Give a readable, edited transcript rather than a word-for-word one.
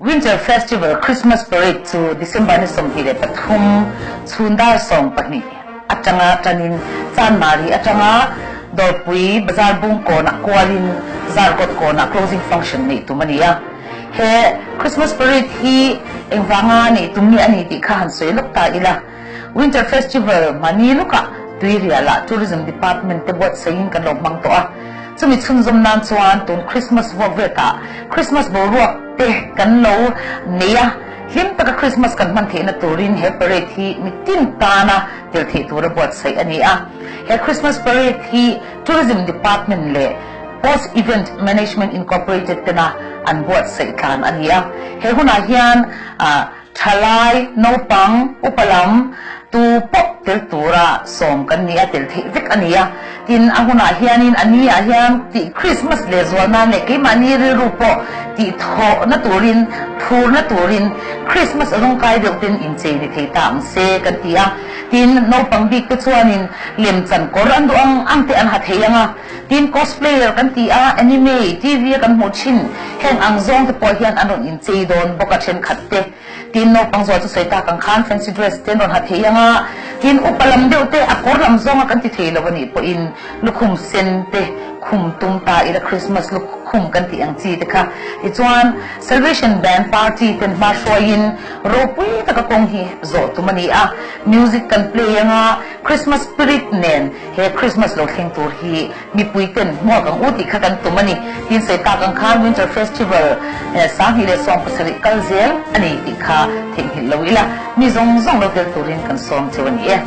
Winter Festival Christmas Parade chu December ni 23 chhun dar 12 atanga tanin Chanmari atanga Dawrpui Bazar bung kawnah kualin Zarkawt kawnah closing function neih tum a ni a. He Christmas Parade hi engvanga neih tum nge a ni tih kha han sawi lawk ta ila. Winter Festival mahni lukah Tuirialah Tourism Department te buatsaihin kan lo hmang tawh a. Chumi chhunzawm nan chuan tun Christmas vuak vetah Christmas boruak te kan lo nei a, hlim taka Christmas kan hman theihna turin he parade hi mitin tana tel theih tura buatsaih a ni a. He Christmas parade hi Tourism Department leh Post Event Management Incorporated tena an buatsaih tlan a ni a. He hunah hian Thalai, naupang, upa lam, tu pawh tel tura sawm kan ni a, tel theih vek a ni a. Tin, a hunah hianin a ni ah hian tih Christmas leh zual nan leh keimahni rilru pawh tih thawhna turin, phurna turin Christmas a rawngkai deuh ten inchei ni thei ta ang se kan ti a. Tin, naupang bik te chuanin lemchan kawr an duh ang ang te an ha thei ang a. Tin, cosplayer kan ti a, anime, TV a kan hmuh thin, heng ang zawng te pawh hian an rawn inchei dawn bawk a thenkhat te. Tin, naupang zual chu sawi tak ang khan fancy dress te an rawn ha thei ang a, tin, upa lam deuh te a kawr lam zawnga kan ti thei lo a nih pawhin lukhum sen te khum tum ta ila Christmas lukhum kan tih ang chi te kha. Tichuan, Salvation Band Party ten hma hruaiin ropui taka kawng hi zawh tum a ni a, music kan play ang a, Christmas spirit nen He Christmas lo thleng tur hi mipui ten hmuak ang u tih kha kan tum a ni. Tin sawi tak ang khan Winter Festival 2017 kal zel a ni tih kha theihnghilh lo ila, mi zawng zawng lo tel turin kan sawm cheu a ni e.